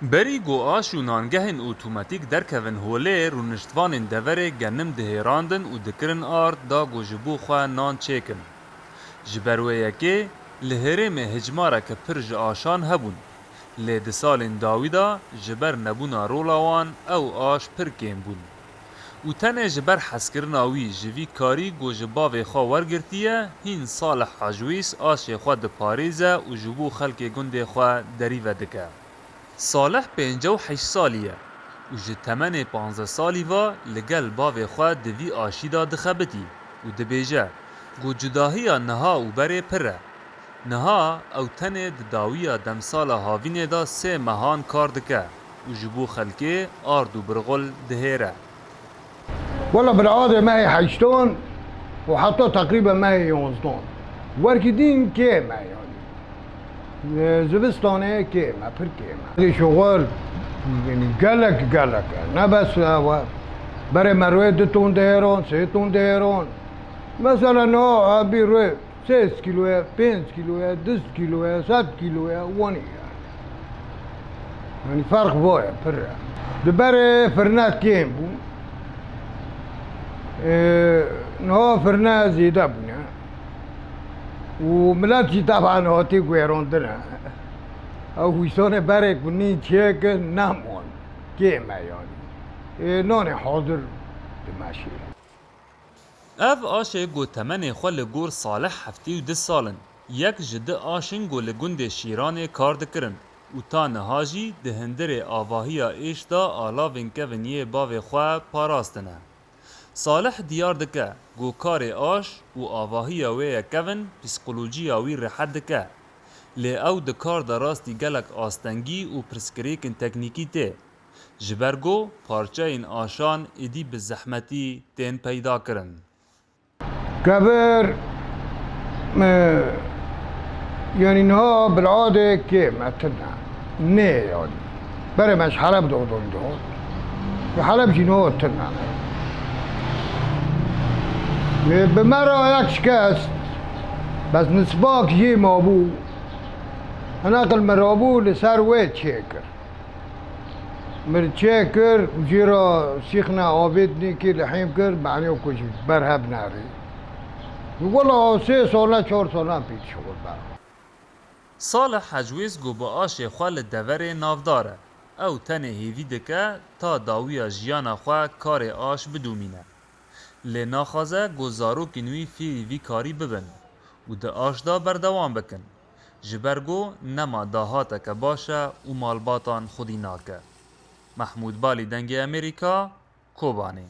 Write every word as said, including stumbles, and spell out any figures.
Berî ku aş û nangehên otomatîk derkevin holê, rûniştvanên deverê genim dihêrandin û dikirin ard da ku ji bo xwe nan çêkin. Ji ber wê yekê li herêmê hicmareke pir ji aşan hebûn. Lê di salên dawî de ji ber nebûna rola wan ew aş pir kêm bûn. Û tenê ji ber hezkirina wî ji vî karî ku ji bavê xwe wergirtiye, hîn Salih Hacwîs aşê xwe diparêze û ji bo xelkê gundê xwe derî vedike. Salih pêncî û heşt salî ye û ji temenê panzdeh salî ve li gel bavê xwe di vî aşî de dixebitî û dibêje ku cudahiya niha û berê pir e. Niha ew tenê di dawiya demsala havînê de sê mehan kar dike û ji bo xelkê ard û birxul dihêre. Wela bil'adê mehê heştan û heta teqrîben mehê yonzdan. Werkî din kêm e yanî. Zivistanê kêm e, pir kêm e. Êdî şixul, yanî gelek, gelek e. Ne bes ew e. Berê me rûyê du ton dihêran, sê ton dihêran. Mesela niha em bî rûyê sê sed kîlo ye, pênc kîlo ye, du sed kîlo ye, sed kîlo ye, wanî ye. Yanî ferq va ye, pir e. Di berê firne kêm bûn. Ê, niha firne zêde bûne. Û milet jî teban hatî guêrandine. Ew hûsanê berê ku nîn çêkin neman. Kêm e yanî. Ê, nanê hazir dimeşê. Ev aşê ku temenê xwe li gor Salih heftê û du sal in, yek ji du aş in ku li gundê Şîranê kar dikirin û ta niha jî di hundirê avahiya êş de alavên kevin yê bavê xwe parastine. Salih diyar dike ku karê aş û avahiya wê ye kevin psîkolojiya wî rihet dike. Lê ew di kar de rastî gelek astengî û pirsgirêkên teknîkî tê. Ji ber ku parçeyên aşan êdî bi zehmetî tên peyda kirin. Kevir, e, yanî niha bil'adê kêm e, tune. Nê yanî. Berê me ji Heleb dodon dot. Ji Heleb jî niha tune. E, bi me re yek şikest, bes nisbak jê mabû. Hineqil mirabû li ser wê çêkir. Min çê kir, jê re sîxne avêt nêkê li hêm kir, meniyo ku ji ber hev nerê. Wela sê sala, çar sala pê dişixulme. Salih Hecwêz ku bi aşê xwe li deverê navdar e, ew tenê hêvî dike ta dawiya jiyana xwe karê aş bidomîne. Lê naxwaze ku zarokên wî fêrî vî karî bibin û di aş de berdewam bikin, ji ber ku nema dahateke baş e û malbatan xwedî nake. Mehmûd Balî, Dengê Amerîka, Kobanê.